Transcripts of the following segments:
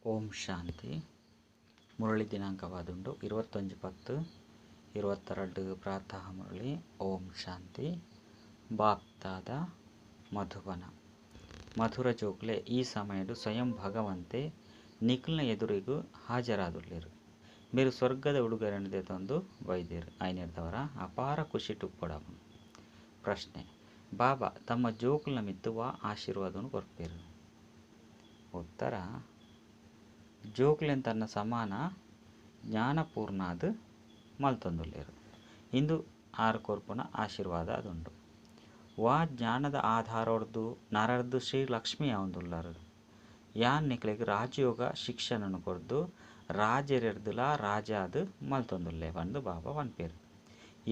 ಓಂ ಶಾಂತಿ. ಮುರಳಿ ದಿನಾಂಕವಾದುಂಡು 21-10-22 ಪ್ರಾತಃ ಮುರಳಿ. ಓಂ ಶಾಂತಿ. ಬಾಪ್ತಾದ ಮಧುಬನ ಮಧುರ ಜೋಕ್ಲೆ, ಈ ಸಮಯಡು ಸ್ವಯಂ ಭಗವಂತೆ ನಿಕಲ್ನ ಎದುರಿಗು ಹಾಜರಾದುಲ್ಲೆರು. ಮೇರು ಸ್ವರ್ಗದ ಉಡುಗೊರೆಯನ್ನು ದೆತೊಂದು ಬೈದೆರು. ಐನೆರ್ದವರ ಅಪಾರ ಖುಷಿ ಟುಪ್ಪೊಡಾಪುಂಡು. ಪ್ರಶ್ನೆ: ಬಾಬಾ ತಮ್ಮ ಜೋಕುಲ್ನ ಮಿತ್ತು ವಾ ಆಶೀರ್ವಾದನು ಕೊರ್ಪೆರು? ಉತ್ತರ: ಜೋಕ್ಲೆನ್ ತನ್ನ ಸಮಾನ ಜ್ಞಾನಪೂರ್ಣಾದ್ ಮಲ್ತೊಂದುಲ್ಲೆರು. ಇಂದು ಆರು ಕೊರ್ಪುನ ಆಶೀರ್ವಾದ ಅದುಂಡು. ವಾ ಜ್ಞಾನದ ಆಧಾರೊರ್ದು ನರರ್ದು ಶ್ರೀ ಲಕ್ಷ್ಮಿ ಆವೊಂದುಲ್ಲರು. ಯಾನ್ ನಿಕ್ಲೆಗ್ ರಾಜಯೋಗ ಶಿಕ್ಷಣನು ಕೊರ್ದು ರಾಜೆರೆರ್ದುಲಾ ರಾಜಾದ್ ಮಲ್ತೊಂದುಲ್ಲೆ ಪಂದ್ ಬಾಬಾ ಪನ್ಪೆರ್.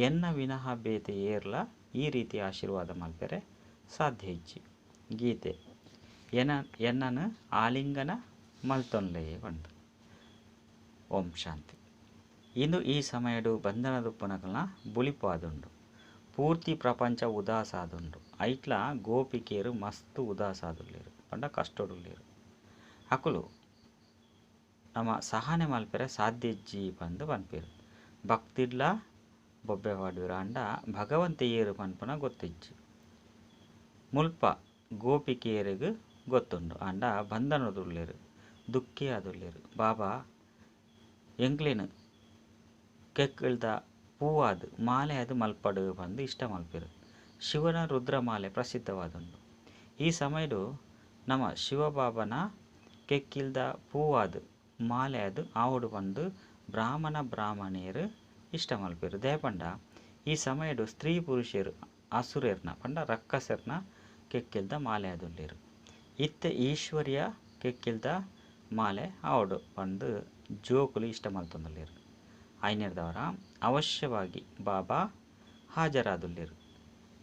ಎನ್ನ ವಿನಃ ಬೇತೆ ಏರ್ಲ ಈ ರೀತಿ ಆಶೀರ್ವಾದ ಮಲ್ಪೆರೆ ಸಾಧ್ಯ ಇಜ್ಜಿ. ಗೀತೆ ಎನ್ನನ್ ಆಲಿಂಗನ ಮಲ್ತೊನ್ಲೆ ಪಂದ್. ಓಂ ಶಾಂತಿ. ಇಂದು ಈ ಸಮಯಡು ಬಂಧನದುಪ್ಪುನಕಲ್ನ ಬುಲಿಪು ಆದುಂಡು. ಪೂರ್ತಿ ಪ್ರಪಂಚ ಉದಾಸ ಆದುಂಡು. ಐಟ್ಲ ಗೋಪಿಕೆಯರು ಮಸ್ತ್ ಉದಾಸ ಆದುಲ್ಲೆರು ಪಂಡ ಕಷ್ಟೊಡುಲ್ಲೆರು. ಅಕುಲು ನಮ ಸಹನೆ ಮಲ್ಪೆರೆ ಸಾಧ್ಯ ಇಜ್ಜಿ ಪಂದ್ ಪನ್ಪೆರು. ಭಕ್ತಿಡ್ಲ ಬೊಬ್ಬೆ ಪಾಡುವೆರು ಆಂಡ ಭಗವಂತೆ ಏರು ಪನ್ಪುನ ಗೊತ್ತಿಜ್ಜಿ. ಮುಲ್ಪ ಗೋಪಿಕೆಯರಿಗೆ ಗೊತ್ತುಂಡು ಆಂಡ ಬಂಧನದುಲ್ಲೆರು ದುಃಖಿ ಆದುಲ್ಲೆರು. ಬಾಬಾ ಎಂಕ್ಲೆನ್ ಕೆಕ್ಕಿಲ್ದ ಪೂವಾದ್ ಮಾಲೆಯಾದ್ ಮಲ್ಪಡು ಪಂದ್ ಇಷ್ಟ ಮಲ್ಪೆರು. ಶಿವನ ರುದ್ರಮಾಲೆ ಪ್ರಸಿದ್ಧವಾದುಂಡು. ಈ ಸಮಯಡು ನಮ ಶಿವಬಾಬನ ಕೆಕ್ಕಿಲ್ದ ಪೂವಾದ್ ಮಾಲೆಯಾದ್ ಆವೊಡು ಪಂದ್ ಬ್ರಾಹ್ಮಣ ಬ್ರಾಹ್ಮಣಿಯರು ಇಷ್ಟ ಮಲ್ಪೆರು. ದಯಪಂಡ ಈ ಸಮಯಡು ಸ್ತ್ರೀ ಪುರುಷರು ಅಸುರೆರ್ನ ಪಂಡ ರಕ್ಕಸೆರ್ನ ಕೆಕ್ಕಿಲ್ದ ಮಾಲೆ ಆದುಲ್ಲೆರು. ಇತ್ತೆ ಈಶ್ವರ್ಯ ಕೆಕ್ಕಿಲ್ದ ಮಾಲೆ ಆವೊಡು ಪಂದ್ ಜೋಕುಲು ಇಷ್ಟ ಮಲ್ತೊಂದುಲ್ಲೆರು. ಐನೆರ್ದವರ ಅವಶ್ಯವಾಗಿ ಬಾಬಾ ಹಾಜರಾದುಲ್ಲೆರು.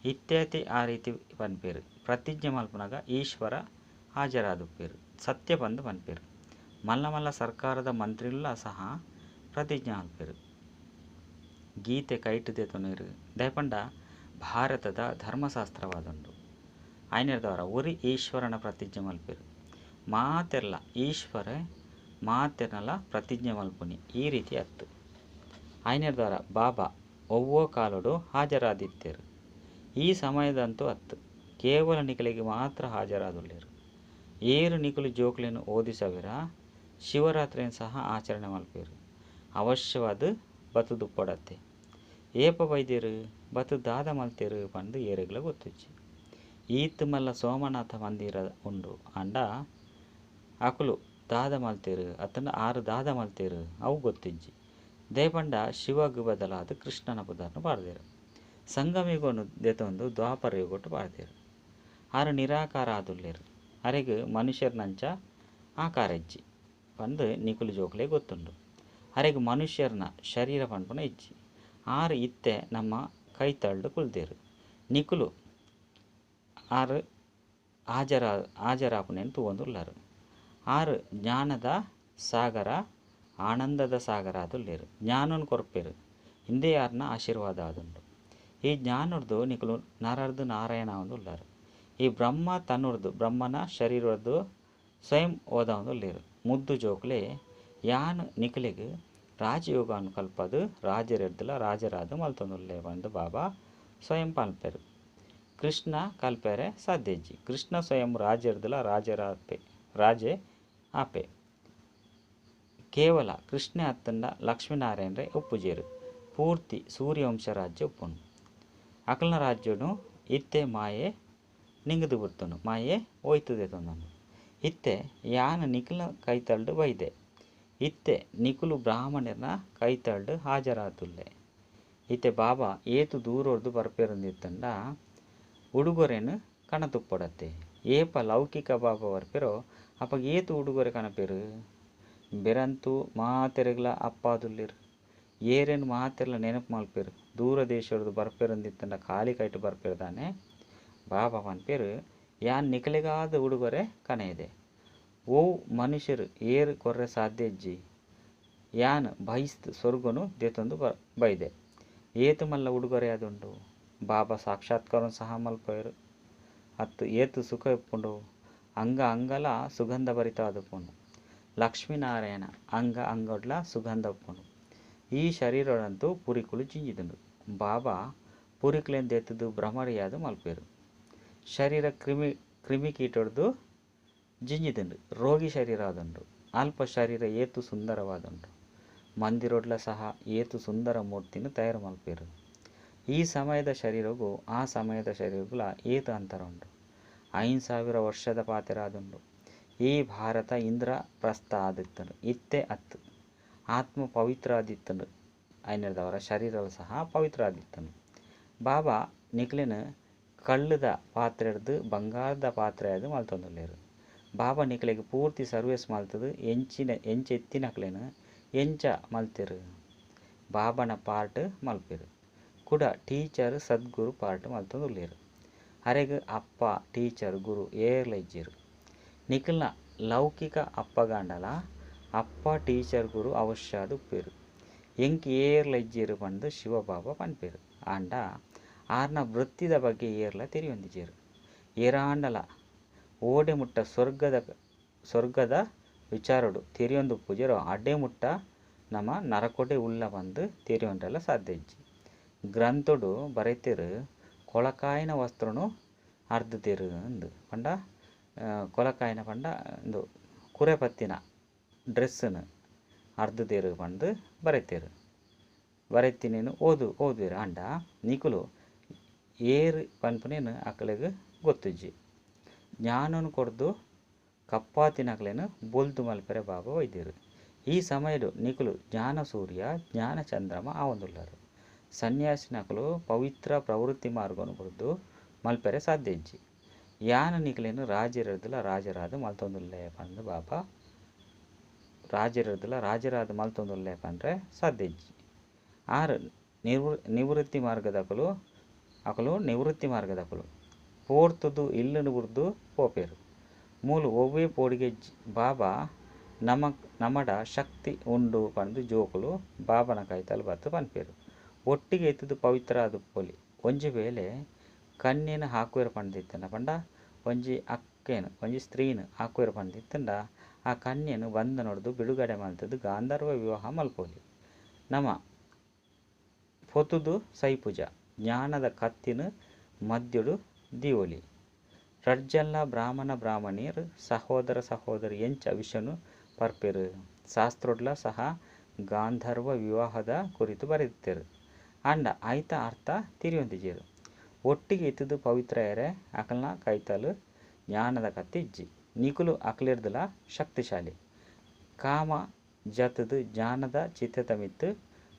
ಇತ್ಯಾತಿ ಆ ರೀತಿ ಪನ್ಪೆರು. ಪ್ರತಿಜ್ಞೆ ಮಲ್ಪುನಗ ಈಶ್ವರ ಹಾಜರಾದುಪ್ಪೆರು. ಸತ್ಯ ಪಂದ್ ಪನ್ಪೆರು. ಮಲ್ಲ ಮಲ್ಲ ಸರ್ಕಾರದ ಮಂತ್ರಿಲ ಸಹ ಪ್ರತಿಜ್ಞೆ ಮಲ್ಪೆರು. ಗೀತೆ ಕೈಟ್ ದೆತೊನೆರು. ದಯಪಂಡ ಭಾರತದ ಧರ್ಮಶಾಸ್ತ್ರವಾದುಂಡು. ಐನೆರ್ದವರ ಒರಿ ಈಶ್ವರನ ಪ್ರತಿಜ್ಞೆ ಮಲ್ಪೆರು. ಮಾತೆರ್ಲ ಈಶ್ವರ ಮಾತೆರ್ನಲ ಪ್ರತಿಜ್ಞೆ ಮಲ್ಪುನಿ ಈ ರೀತಿ ಅತ್ತು. ಐನೆರ್ದವರ ಬಾಬಾ ಒವ್ವೋ ಕಾಲೊಡು ಹಾಜರಾದಿತ್ತೆರು. ಈ ಸಮಯದಂತೂ ಅತ್ತು. ಕೇವಲ ನಿಕಲೆಗ್ ಮಾತ್ರ ಹಾಜರಾದುಲ್ಲೆರು. ಏರು ನಿಕುಲು ಜೋಕ್ಲೆನ್ ಓದಿಸವೆರ ಶಿವರಾತ್ರಿನ್ ಸಹ ಆಚರಣೆ ಮಲ್ಪೆರು. ಅವಶ್ಯವಾದ್ ಬತ್ತುದುಪ್ಪೊಡತ್ತೆ. ಏಪ ಬೈದೆರು ಬತ್ತು ದಾದ ಮಲ್ತೆರು ಪಂದ್ ಏರೆಗ್ಲ ಗೊತ್ತುಜ್ಜಿ. ಈತ್ ಮಲ್ಲ ಸೋಮನಾಥ ಮಂದಿರ ಉಂಡು ಆಂಡ ಅಕುಲು ದಾದ ಮಲ್ತೆರು ಅತ್ತಂಡ ಆರು ದಾದ ಮಲ್ತೆರು ಅವು ಗೊತ್ತಿಜ್ಜಿ. ದಯಪಂಡ ಶಿವಗ್ ಬದಲಾದ್ ಕೃಷ್ಣನ ಪುದರ್ನ್ ಪಾಡ್ದೆರು. ಸಂಗಮಯುಗನು ದೆತೊಂದು ದ್ವಾಪರ ಯುಗೊಟ್ಟು ಪಾಡ್ದೆರು. ಆರು ನಿರಾಕಾರ ಆದುಲ್ಲೆರು. ಅರೆಗ್ ಮನುಷ್ಯರ್ನಂಚ ಆಕಾರ ಇಜ್ಜಿ ಪಂದ್ ನಿಕುಲು ಜೋಕ್ಲೆ ಗೊತ್ತುಂಡು. ಅರೆಗ್ ಮನುಷ್ಯರ್ನ ಶರೀರ ಪನ್ಪುನ ಇಜ್ಜಿ. ಆರು ಇತ್ತೆ ನಮ್ಮ ಕೈತಲ್ಡ್ ಕುಲ್ದೆರು. ನಿಕುಲು ಆರು ಹಾಜರಾಪುನೆನ್ ತೂವೊಂದುಲ್ಲರು. ಆರು ಜ್ಞಾನದ ಸಾಗರ ಆನಂದದ ಸಾಗರ ಆದುಲ್ಲೆರು. ಜ್ಞಾನನ್ ಕೊರ್ಪೆರು. ಇಂದೇ ಆರ್ನ ಆಶೀರ್ವಾದ ಆದುಂಡು. ಈ ಜ್ಞಾನೊರ್ದು ನಿಕುಲು ನರರ್ದು ನಾರಾಯಣ ಆವೊಂದುಲ್ಲರು. ಈ ಬ್ರಹ್ಮ ತನುರ್ದು ಬ್ರಹ್ಮನ ಶರೀರೊರ್ದು ಸ್ವಯಂ ಓದಾವೊಂದುಲ್ಲೆರು. ಮುದ್ದು ಜೋಕ್ಲೆ ಯಾನ್ ನಿಕಲೆಗ್ ರಾಜಯೋಗನ್ ಕಲ್ಪದು ರಾಜರೆರ್ದುಲ ರಾಜರಾದ್ ಮಲ್ತೊಂದುಲ್ಲೆ ಪಂದ್ ಬಾಬಾ ಸ್ವಯಂ ಪನ್ಪೆರು. ಕೃಷ್ಣ ಕಲ್ಪೆರೆ ಸಾಧ್ಯ ಇಜ್ಜಿ. ಕೃಷ್ಣ ಸ್ವಯಂ ರಾಜೆರ್ದುಲ ರಾಜರಾಪೆ ರಾಜೆ ಆಪೆ. ಕೇವಲ ಕೃಷ್ಣ ಅತ್ತಂಡ ಲಕ್ಷ್ಮೀನಾರಾಯಣರೇ ಉಪ್ಪುಜೆರು. ಪೂರ್ತಿ ಸೂರ್ಯವಂಶ ರಾಜ್ಯ ಉಪ್ಪುಂಡು. ಅಕಲ್ನ ರಾಜ್ಯನು ಇತ್ತೆ ಮಾಯೆ ನಿಂಗದು ಬುಡ್ತುಂಡು. ಮಾಯೆ ಒಯ್ತು ದೆತೊಂದುಂಡು. ಇತ್ತೆ ಯಾನ್ ನಿಕಲ್ನ ಕೈತಲ್ಡ್ ಬೈದೆ. ಇತ್ತೆ ನಿಕುಲು ಬ್ರಾಹ್ಮಣೆರ್ನ ಕೈತಲ್ಡ್ ಹಾಜರಾದುಲ್ಲೆ. ಇತ್ತೆ ಬಾಬಾ ಏತ್ ದೂರೊರ್ದು ಬರ್ಪೆರುಂದಿತ್ತಂಡ ಉಡುಗೊರೆನ್ ಕಣತುಪ್ಪೊಡತ್ತೆ. ಏಪ ಲೌಕಿಕ ಬಾಬಾ ಬರ್ಪೆರೋ ಅಪಗ ಏತ್ ಉಡುಗೊರೆ ಕಣಪೆರು. ಬೆರಂತು ಮಾತೆರೆಗ್ಲ ಅಪ್ಪಾದುಲ್ಲೆರು. ಏರೆನ್ ಮಾತೆರ್ಲ ನೆನಪು ಮಲ್ಪೆರು. ದೂರ ದೇಶೊರ್ದು ಬರ್ಪೆರುಂದಿತ್ತಂಡ ಖಾಲಿ ಕೈಟ್ ಬರ್ಪೆರು ದಾನೆ. ಬಾಬಾ ಪನ್ಪೆರು ಯಾನ್ ನಿಕಲೆಗಾದ್ ಉಡುಗೊರೆ ಕಣೆದೆ. ಓ ಮನುಷ್ಯರು ಏರು ಕೊರ್ರೆ ಸಾಧ್ಯ ಇಜ್ಜಿ. ಯಾನ್ ಬಹಿಸ್ತ್ ಸ್ವರ್ಗನು ದೆತೊಂದು ಬೈದೆ. ಏತ್ ಮಲ್ಲ ಉಡುಗೊರೆ ಆದುಂಡು. ಬಾಬಾ ಸಾಕ್ಷಾತ್ಕಾರನ್ ಸಹ ಮಲ್ಪೆರು. ಅತ್ತು ಏತ್ ಸುಖ ಇಪ್ಪುಂಡು. ಅಂಗ ಅಂಗಲ ಸುಗಂಧ ಭರಿತ ಆದುಪ್ಪುಂಡು. ಲಕ್ಷ್ಮೀನಾರಾಯಣ ಅಂಗ ಅಂಗೊಡ್ಲ ಸುಗಂಧ ಉಪ್ಪುಂಡು. ಈ ಶರೀರೊಡಂತೂ ಪುರಿಕುಲು ಜಿಂಜಿದುಂಡು. ಬಾಬಾ ಪುರಿಕುಲೆನ್ ದೆತ್ತುದು ಭ್ರಮರಿಯಾದ್ ಮಲ್ಪೆರು. ಶರೀರ ಕ್ರಿಮಿ ಕ್ರಿಮಿಕೀಟೊಡ್ದು ಜಿಂಜಿದುಂಡು. ರೋಗಿ ಶರೀರ ಆದುಂಡು. ಅಲ್ಪ ಶರೀರ ಏತು ಸುಂದರವಾದುಂಡು. ಮಂದಿರೊಡ್ಲ ಸಹ ಏತು ಸುಂದರ ಮೂರ್ತಿನ ತಯಾರು ಮಲ್ಪೆರು. ಈ ಸಮಯದ ಶರೀರಗೂ ಆ ಸಮಯದ ಶರೀರಗುಲ ಏತು ಅಂತರ ಉಂಡು. 5000 ವರ್ಷದ ಪಾತೆರ ಆದುಂಡು. ಈ ಭಾರತ ಇಂದ್ರ ಪ್ರಸ್ಥ ಆದಿತ್ತುಂಡು. ಇತ್ತೆ ಅತ್ತು. ಆತ್ಮ ಪವಿತ್ರ ಆದಿತ್ತುಂಡು. ಐನೆರ್ದವರ ಶರೀರಲ ಸಹ ಪವಿತ್ರ ಆದಿತ್ತುಂಡು. ಬಾಬಾ ನಿಕ್ಲೆನ್ ಕಳ್ಳುದ ಪಾತ್ರೆಡ್ದು ಬಂಗಾರದ ಪಾತ್ರೆ ಆದ್ ಮಲ್ತೊಂದುಲ್ಲೆರ್. ಬಾಬಾ ನಿಕ್ಲೆಗ್ ಪೂರ್ತಿ ಸರ್ವಿಸ್ ಮಲ್ತುದು ಎಂಚಿನ ಎಂಚ ಇತ್ತಿನಕ್ಲೆನ್ ಎಂಚ ಮಲ್ತೆರ್. ಬಾಬಾನ ಪಾರ್ಟ್ ಮಲ್ಪೆರ್. ಕುಡ ಟೀಚರ್ ಸದ್ಗುರು ಪಾರ್ಟ್ ಮಲ್ತೊಂದುಲ್ಲೆರ್. ಅರೆಗ್ ಅಪ್ಪ ಟೀಚರ್ ಗುರು ಏರ್ಲ ಇಜ್ಜೆರ್. ನಿಕಲ್ನ ಲೌಕಿಕ ಅಪ್ಪಗಾಂಡಲ ಅಪ್ಪ ಟೀಚರ್ ಗುರು ಅವಶ್ಯ ಆದ್ ಉಪ್ಪೆರ್. ಎಂಕ್ ಏರ್ಲ ಇಜ್ಜೆರ್ ಪಂದ್ ಶಿವಬಾಬಾ ಪನ್ಪೆರ್. ಆಂಡ ಆರ್ನ ವೃತ್ತಿದ ಬಗ್ಗೆ ಏರ್ಲ ತೆರಿಯೊಂದಿಜೆರ್. ಏರಾಂಡಲ ಓಡೆ ಮುಟ್ಟ ಸ್ವರ್ಗದ ಸ್ವರ್ಗದ ವಿಚಾರೊಡು ತೆರಿಯೊಂದುಪ್ಪುಜೆರೋ ಅಡೆ ಮುಟ್ಟ ನಮ ನರಕೊಡೆ ಉಲ್ಲ ಪಂದ್ ತೆರಿಯೊಂಡಲ ಸಾಧ್ಯ ಇಜ್ಜಿ. ಗ್ರಂಥೊಡು ಬರೆತೆರ್ ಕೊಳಕಾಯಿನ ವಸ್ತ್ರನು ಅರ್ಧುದೆರ್ ಅಂದ್ ಪಂಡ ಕೊಳಕಾಯಿನ ಪಂಡ ಉಂದು ಕುರೆ ಪತ್ತಿನ ಡ್ರೆಸ್ಸ್ನ್ ಅರ್ಧುದೆರ್ ಪಂದ್ ಬರೆತೆರ್. ಬರೆತಿನೆನ್ ಓದು ಓದುವೆರ್ ಆಂಡ ನಿಕುಲು ಏರ್ ಪನ್ಪುನೆನ್ ಅಕಲೆಗ್ ಗೊತ್ತುಜ್ಜಿ. ಜ್ಞಾನನ್ ಕೊರ್ದು ಕಪ್ಪಾತಿನಕ್ಲೆನ್ ಬೊಲ್ದು ಮಲ್ಪೆರೆ ಬಾಬಾ ಬೈದೆರ್. ಈ ಸಮಯಡ್ ನಿಕುಲು ಜ್ಞಾನ ಸೂರ್ಯ ಜ್ಞಾನ ಚಂದ್ರಮ ಆವೊಂದುಲ್ಲರ್. ಸನ್ಯಾಸಿನಕುಲು ಪವಿತ್ರ ಪ್ರವೃತ್ತಿ ಮಾರ್ಗನ್ ಬುಡ್ದು ಮಲ್ಪೆರೆ ಸಾಧ್ಯ ಇಜ್ಜಿ. ಯಾನ್ ನಿಕ್ಲೆನ್ ರಾಜೆರೆರ್ದುಲ ರಾಜರಾದ್ ಮಲ್ತೊಂದುಲ್ಲೆ ಪಂದ್ ಬಾಬಾ ರಾಜೆರೆರ್ದುಲ ರಾಜರಾದ್ ಮಲ್ತೊಂದುಲ್ಲೆ ಪಂಡ್ರೆ ಸಾಧ್ಯ ಇಜ್ಜಿ. ಆರ್ ನಿವೃತ್ತಿ ಮಾರ್ಗದಕುಲು ಅಕುಲು ನಿವೃತ್ತಿ ಮಾರ್ಗದಕುಲು ಪೋರ್ತುದು ಇಲ್ಲುನು ಬುಡ್ದು ಪೋಪೆರ್. ಮೂಲು ಒವ್ವೇ ಪೋಡಿಗೆ ಇಜ್ಜಿ. ಬಾಬಾ ನಮಕ್ ನಮಡ ಶಕ್ತಿ ಉಂಡು ಪಂದ್ ಜೋಕುಲು ಬಾಬಾನ ಕೈತಲ್ ಬತ್ತ್ ಪನ್ಪೆರ್. ಒಟ್ಟಿಗೆ ಇತ್ತುದು ಪವಿತ್ರ ಆದುಪ್ಪೊಲಿ. ಒಂಜಿ ವೇಳೆ ಕನ್ಯೆನ್ ಹಾಕುವೆರ್ ಪಂದಿತ್ತುಂಡ ಪಂಡ ಒಂಜಿ ಅಕ್ಕೆನ್ ಒಂಜಿ ಸ್ತ್ರೀನ್ ಹಾಕುವೆರ್ ಪಂದಿತ್ತುಂಡ ಆ ಕನ್ಯೆನ್ ಬಂಧನೊಡ್ದು ಬಿಡುಗಡೆ ಮಲ್ತುದು ಗಾಂಧರ್ವ ವಿವಾಹ ಮಲ್ಪೊಲಿ. ನಮ ಪೊತುದು ಸೈಪುಜ. ಜ್ಞಾನದ ಕತ್ತಿನ್ ಮದ್ಯೊಡು ದೀವೊಲಿ. ರಡ್ಜನ್ಲ ಬ್ರಾಹ್ಮಣ ಬ್ರಾಹ್ಮಣಿಯರು ಸಹೋದರ ಸಹೋದರಿ ಎಂಚ ವಿಷನು ಪರ್ಪೆರ್. ಶಾಸ್ತ್ರೊಡ್ಲ ಸಹ ಗಾಂಧರ್ವ ವಿವಾಹದ ಕುರಿತು ಬರೆದಿತ್ತೆರ್. ಆಂಡ ಐತ ಅರ್ಥ ತೆರಿಯೊಂದಿಜೆರ್. ಒಟ್ಟಿಗೆ ಇತ್ತುದು ಪವಿತ್ರ ಆಯೆರೆ ಅಕಲ್ನ ಕೈತಲ್ ಜ್ಞಾನದ ಕತ್ತಿ ಇಜ್ಜಿ. ನಿಕುಲು ಅಕ್ಲೆರ್ದುಲ ಶಕ್ತಿಶಾಲಿ. ಕಾಮ ಜತುದು ಜ್ಞಾನದ ಚಿತ್ರದ ಮಿತ್ತ್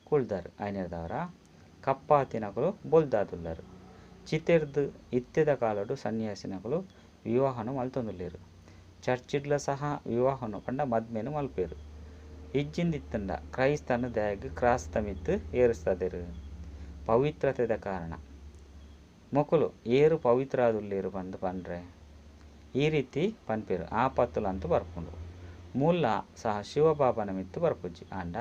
ಕುಲ್ದರ್. ಐನೆರ್ದವರ ಕಪ್ಪಾತಿನಕುಲು ಬೊಲ್ದಾದುಲ್ಲರ್. ಚಿತೆರ್ದು ಇತ್ತೆದ ಕಾಲೊಡು ಸನ್ಯಾಸಿನಕುಲು ವಿವಾಹನ ಮಲ್ತೊಂದುಲ್ಲೆರ್. ಚರ್ಚಿಡ್ಲ ಸಹ ವಿವಾಹನು ಪಂಡ ಮದ್ಮೆನ್ ಮಲ್ಪೆರ್. ಇಜ್ಜಿಂದಿತ್ತುಂಡ ಕ್ರೈಸ್ತನ ದಾಯೆಗ್ ಕ್ರಾಸ್ದ ಮಿತ್ತ್ ಏರಿಸ್ತದೆರ್. ಪವಿತ್ರತೆದ ಕಾರಣ ಮೊಕುಲು ಏರ್ ಪವಿತ್ರ ಆದುಲ್ಲೆರ್ ಪಂದ್ ಪಂಡ್ರೆ ಈ ರೀತಿ ಪನ್ಪೆರ್. ಆಪತ್ತುಲಂತೂ ಬರ್ಪುಂಡು. ಮೂಲ ಸಹ ಶಿವಬಾಬಾನ ಮಿತ್ತ್ ಬರ್ಪುಜಿ. ಆಂಡ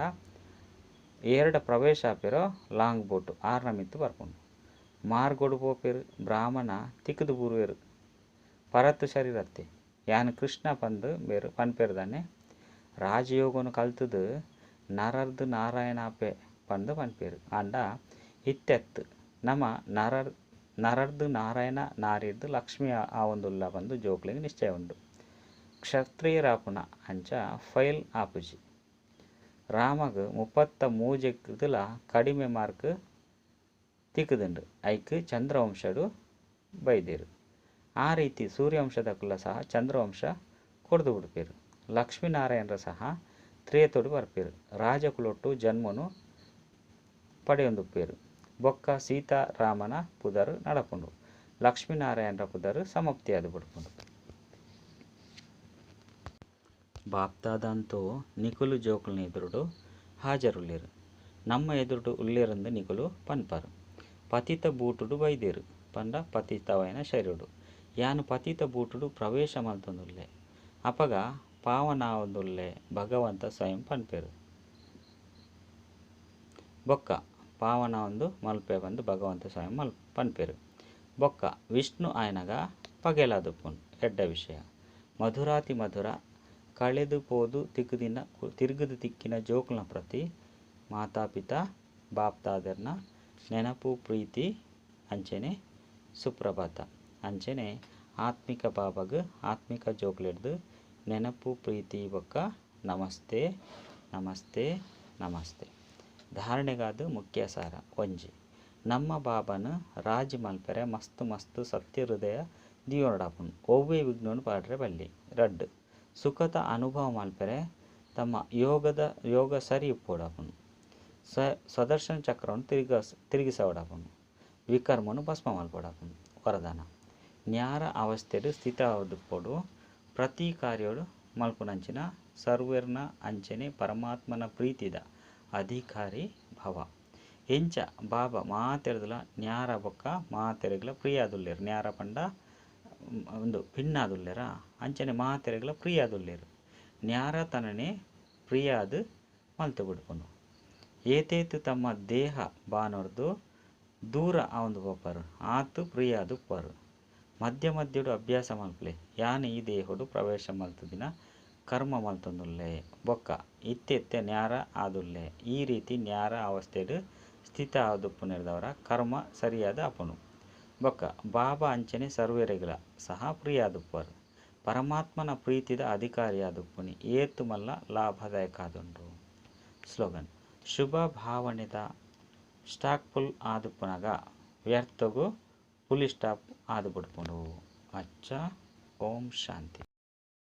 ಏರ್ಡ ಪ್ರವೇಶ ಆಪೆರೋ ಲಾಂಗ್ ಬೋಟ್ ಆರ್ನ ಮಿತ್ತ್ ಬರ್ಪುಂಡು. ಮಾರ್ಗೊಡು ಪೋಪೆರ್ ಬ್ರಾಹ್ಮಣ ತಿಕ್ಕುದು ಬೂರುವೆರ್. ಪರತ್ ಶರೀರತ್ತೆ ಯಾನ್ ಕೃಷ್ಣ ಪಂದ್ ಮೇರ್ ಪನ್ಪೆರ್ ದಾನೆ. ರಾಜಯೋಗನು ಕಲ್ತುದು ನರರ್ದು ನಾರಾಯಣ ಆಪೆ ಪಂದ್ ಪನ್ಪೆರ್. ಆಂಡ ಇತ್ತೆತ್ ನಮ ನರರ್ದು ನಾರಾಯಣ ನಾರಿರ್ದು ಲಕ್ಷ್ಮಿ ಆವೊಂದುಲ್ಲ ಪಂದ್ ಜೋಕ್ಲೆಗ್ ನಿಶ್ಚಯ ಉಂಡು. ಕ್ಷತ್ರಿಯರಾಪುನ ಅಂಚ ಫೈಲ್ ಆಪುಜಿ. ರಾಮಗ್ 33ರ್ದುಲ ಕಡಿಮೆ ಮಾರ್ಕ್ ತಿಕ್ಕುದುಂಡು. ಐಕ್ ಚಂದ್ರವಂಶಡು ಬೈದೆರ್. ಆ ರೀತಿ ಸೂರ್ಯವಂಶದಕುಲ ಸಹ ಚಂದ್ರವಂಶ ಕೊರ್ದು ಬುಡ್ಪೆರ್. ಲಕ್ಷ್ಮೀನಾರಾಯಣರ ಸಹ ತ್ರೇತೊಡು ಬರ್ಪೆರ್. ರಾಜಕುಲೊಟ್ಟು ಜನ್ಮನು ಪಡೆಯೊಂದುಪ್ಪೆರ್. ಬೊಕ್ಕ ಸೀತಾ ರಾಮನ ಪುದರ್ ನಡಪುಂಡು. ಲಕ್ಷ್ಮೀನಾರಾಯಣರ ಪುದರ್ ಸಮಾಪ್ತಿಯಾದ್ ಬುಡ್ಪುಂಡು. ಬಾಪ್ದಾದಾಂತೂ ನಿಕುಲು ಜೋಕುಲ್ನ ಎದುರುಡು ಹಾಜರುಲ್ಲೆರ್. ನಮ್ಮ ಎದುರುಡು ಉಲ್ಲೆರ್ಂದ್ ನಿಕುಲು ಪನ್ಪರ್. ಪತಿತ ಬೂಟುಡು ಬೈದೆರ್ ಪಂಡ ಪತಿತವಾಯಿನ ಶರೀರೊಡು. ಯಾನ್ ಪತಿತ ಬೂಟುಡು ಪ್ರವೇಶ ಮಲ್ತೊಂದುಲ್ಲೆ. ಅಪಗ ಪಾವನ ಆವೊಂದುಲ್ಲೆ ಭಗವಂತ ಸ್ವಯಂ ಪನ್ಪೆರ್. ಬೊಕ್ಕ ಪಾವನ ಆವೊಂದು ಮಲ್ಪೆ ಪಂದ್ ಭಗವಂತ ಸ್ವಯಂ ಪನ್ಪೆರ್. ಬೊಕ್ಕ ವಿಷ್ಣು ಆಯನಗ ಪಗೆಲಾದುಪ್ಪುಂಡು. ಎಡ್ಡೆ ವಿಷಯ. ಮಧುರಾತಿ ಮಧುರ ಕಳೆದು ಪೋದು ತಿಕ್ಕುದಿನ ತಿರುಗುದು ತಿಕ್ಕಿನ ಜೋಕುಲ್ನ ಪ್ರತಿ ಮಾತಾಪಿತಾ ಬಾಪ್ತಾದರ್ನ ನೆನಪು ಪ್ರೀತಿ ಅಂಚನೆ ಸುಪ್ರಭಾತ. ಅಂಚನೆ ಆತ್ಮಿಕ ಬಾಬಾಗ್ ಆತ್ಮಿಕ ಜೋಕ್ಲೆಡ್ದು ನೆನಪು ಪ್ರೀತಿ ಬೊಕ್ಕ ನಮಸ್ತೆ ನಮಸ್ತೆ ನಮಸ್ತೆ. ಧಾರಣೆಗಾದ ಮುಖ್ಯ ಸಾರ ಒಂಜಿ ನಮ್ಮ ಬಾಬಾನ ರಾಜಿ ಮಲ್ಪೆರೆ ಮಸ್ತ್ ಮಸ್ತ್ ಸತ್ಯ ಹೃದಯ ದಿಯೋಡಾಪುಂಡು ಒವ್ವೆ ವಿಘ್ನನು ಪಾಡ್ರೆ ಬಲ್ಲಿ. ರಡ್ಡ್ ಸುಖದ ಅನುಭವ ಮಲ್ಪೆರೆ ತಮ್ಮ ಯೋಗದ ಯೋಗ ಸರಿ ಇಪ್ಪೊಡಾಪುಂಡು. ಸ್ವದರ್ಶನ ಚಕ್ರವನ್ನು ತಿರುಗಿಸೋಡಾಪುಂಡು. ವಿಕರ್ಮನು ಭಸ್ಮ ಮಲ್ಪೊಡಾಪುಂಡು. ವರದಾನ ನ್ಯಾರ ಅವಸ್ಥೆಡ್ ಸ್ಥಿತ ಆದುಪ್ಪೊಡು. ಪ್ರತಿ ಕಾರ್ಯಡು ಮಲ್ಪುನಂಚಿನ ಸರ್ವೆರ್ನ ಅಂಚನೆ ಪರಮಾತ್ಮನ ಪ್ರೀತಿದ ಅಧಿಕಾರಿ ಭವ. ಎಂಚ ಬಾಬಾ ಮಾತೆರ್ದಲ ನ್ಯಾರ ಬೊಕ್ಕ ಮಾತೆರೆಗ್ಲ ಪ್ರಿಯಾದುಲ್ಲೆರ್. ನ್ಯಾರ ಪಂಡ ಉಂದು ಭಿನ್ನಾದುಲ್ಲೆರ ಅಂಚನೆ ಮಾತೆರೆಗ್ಲ ಪ್ರಿಯಾದುಲ್ಲೆರ್. ನ್ಯಾರ ತನನೆ ಪ್ರಿಯಾದ್ ಮಲ್ತು ಬಿಡ್ಪುಂಡು. ಏತೇತ್ ತಮ್ಮ ದೇಹ ಬಾನೊರ್ದು ದೂರ ಆವೊಂದು ಪೋಪರ್ ಆತ್ ಪ್ರಿಯಾದುಪ್ಪರು. ಮಧ್ಯ ಮಧ್ಯಡು ಅಭ್ಯಾಸ ಮಲ್ಪಲೆ ಯಾನ್ ಈ ದೇಹಡು ಪ್ರವೇಶ ಮಲ್ತುದಿನ ಕರ್ಮ ಮಲ್ತೊಂದುಲ್ಲೆ ಬೊಕ್ಕ ಇತ್ತೆ ನ್ಯಾರ ಆದುಲ್ಲೆ. ಈ ರೀತಿ ನ್ಯಾರ ಅವಸ್ಥೆಡ್ ಸ್ಥಿತ ಆದುಪ್ಪುನೆರ್ದವರ ಕರ್ಮ ಸರಿಯಾದ ಆಪುಂಡು. ಬೊಕ್ಕ ಬಾಬಾ ಅಂಚನೆ ಸರ್ವೆರೆಗ್ಲ ಸಹ ಪ್ರಿಯಾದುಪ್ಪರು. ಪರಮಾತ್ಮನ ಪ್ರೀತಿದ ಅಧಿಕಾರಿಯಾದುಪ್ಪುನಿ ಏತು ಮಲ್ಲ ಲಾಭದಾಯಕ ಆದುಂಡು. ಸ್ಲೋಗನ್ ಶುಭ ಭಾವನೆದ ಸ್ಟಾಕ್ ಫುಲ್ ಆದುಪ್ಪುನಗ ವ್ಯರ್ಥಗು ಪುಲಿ ಸ್ಟಾಪ್ ಆದು ಬಿಡ್ಪುಂಡು. ಅಚ್ಚ ಓಂ ಶಾಂತಿ.